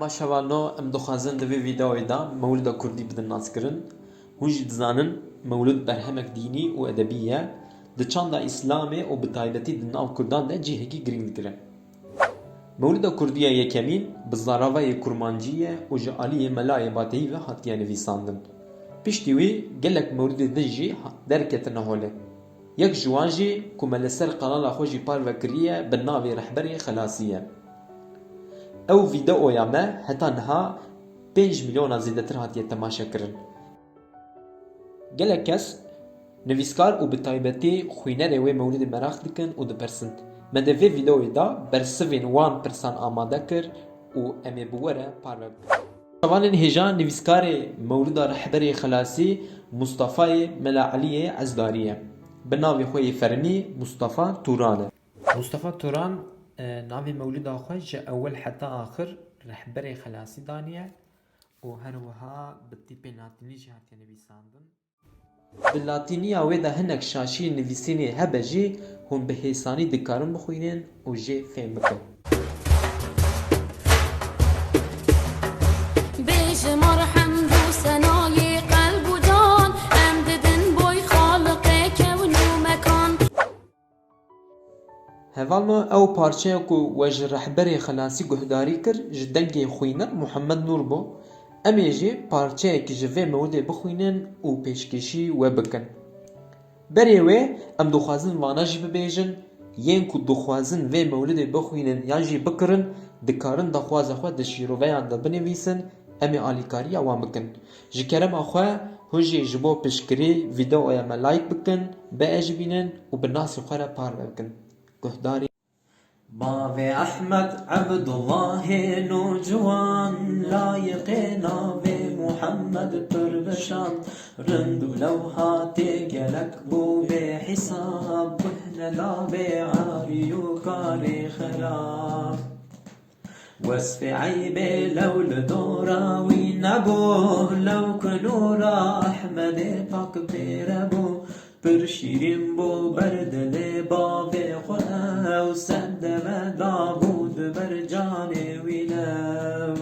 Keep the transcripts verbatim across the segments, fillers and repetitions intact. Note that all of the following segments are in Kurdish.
Paşevalno, em dixwazin di vê vîdeoyê de Mewlida Kurdî bidin naskirin. Hûn jî dizanin, Mewlid berhemek dînî û edebî ye. Di çanda Îslamê û bi taybetî di nav Kurdan de cihekî girîng digire. Mewlida Kurdî ya yekemîn bi zaravayê kurmancî ye û ji aliyê Melayê Bateyî ve hatiye nivîsandin. Piştî wî gelek mewlidê din jî ha-, derketine holê. Yek ji wan jî ku me li ser kanala xwe jî parve kiriye bi navê Rehberê Xelasî ye. Ew vîdeoya me heta niha pênc milyona zêdetir hatiye temaşe kirin. Gelek kes nivîskar û bi taybetî xwînerê wê mewlidê meraq dikin û dipirsin. Me di vê vîdeoyê de bersivên wan pirsan amade kir û em ê bi we re parve bikin. Hevalên hêja nivîskarê Mewlida Rehberê Xelasî Mustafayê Mela Eliyê Ezdarî ye. Bi navê xwe yê fermî Mustafa Turan e. Mustafa Turan, e, navê mewlida xwe ji ewil heta axir Rehberê Xelasî daniye û her wiha bi tîpê latînî jî hatiye nivîsandin. Di latîniya wê de hinek şaşiyên nivîsînê hebe jî hûn bi hêsanî dikarin bixwînin û jê fêm bikin. Bêje mar hemd û senayê qelb û can, em didin boy Xaliqê kewn û mekan. Hevalno, ew parçeya ku we ji Rehberê Xelasî guhdarî kir, ji dengê xwîner Muhammed Nûr bû. Em ê jî parçeyekî ji vê mewlidê bixwînin û pêşkêşî we bikin. Berê wê, em dixwazin vana jî bibêjin, yên ku dixwazin vê mewlidê bixwînin yan jî bikirin, dikarin daxwaza xwe di şîroveyan de binivîsin, em ê alîkariya wan bikin. Ji kerema xwe, hûn jî ji bo piştgirî vîdeoya me like bikin, biejibînin û bi nasê xwe re parve bikin. Guhdarî. Bavê Ehmed Ebdullahê nûciwan, layiqê navê Muhammed pir bi şan. Rind û lewhatê gelek bû bê hîsab, guh neda bê arî û karê xerab. Wesfê eybê lew li dora wî nebû, lew ku nûra Ehmedê pak pê re bû. Pir şîrîn bû ber dilê bavê xwe ew, sed deve dabû di ber canê wî lew.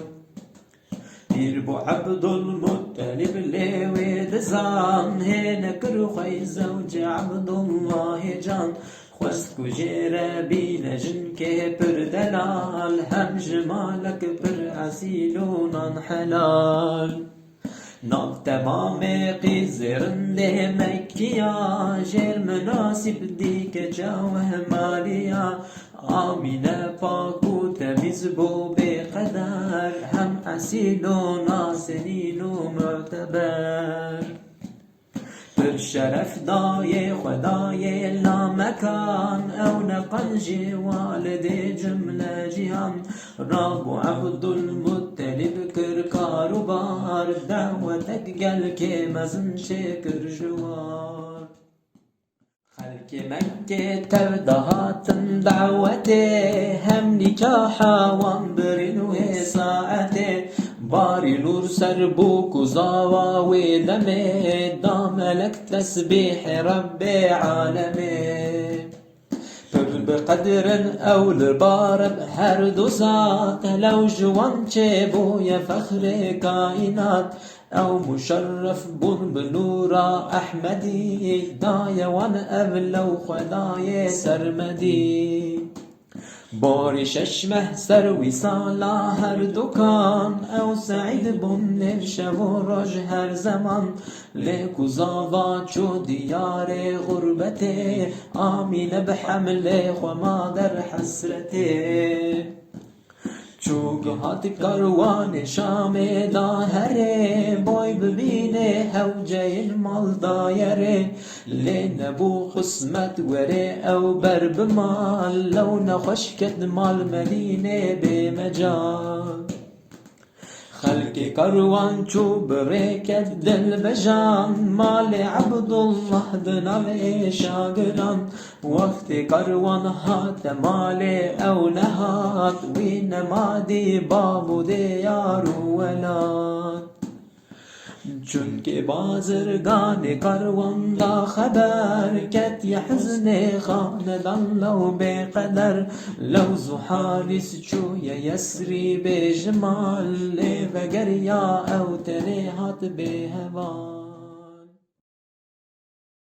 Pîr bû Ebdulmuttelîb lê wê dizan, hê nekir xwe zewcê Ebdullahê can. Xwest ku jê re bîne jinkê pir delal, hem ji malek pir esîl û nan helal. Nav temamê qîzê rindê Mekkiya, jêr minasîb dî keça wehmaliya. Amîne pak û temîz bû bê qeder, hem esîl û nasenîn û muteber. Pir şeref dayê Xwedayê lamekan, ew ne qencî walidê cimle cîhan. Rabû Ebdulmuttelîb kir karûbar, dawetek gelkê mezin çêkir ji war. Xelkê Mekkê tev dahatin dawetê, hem nîkaha wan birîn wê saetê. Barî nûr ser bû ku zava wê demê, da melek tesbîhê Rebbê alemê. Pir bi qedir in ew li bar in her du zat, lew ji wan çêbûye fexrê kaînat. Ew muşerref bûn bi nûra Ehmedî, daye wan ev lew Xwedayê sermedî. Borî şeş meh ser wîsala her dukan, ew seîd bûn nêv şev û roj her zeman. Lê ku zava çû diyarê xurbetê, Amîne bi hemlê xwe ma der hesretê. Çû gihat karwanê Şamê da herê, boy bibînê hewceyên mal dayerê. Lê nebû qismet werê ew ber bi mal, lew nexweş ket mal Medînê bê mecal. Xelkê karwan çû bi rê ket dilbejan, malê Ebdullah di nav êşa giran. Wextê karwan hate malê ew nehat, wî nema dî bav û dêyar û welat. Çunkê bazirganê karwan da xeber, ketiye hiznê xanedan lew bêqeder. Lewz û Harîs çûye Yesrîbê ji malê vegeriya, ew tenê hat bêheval.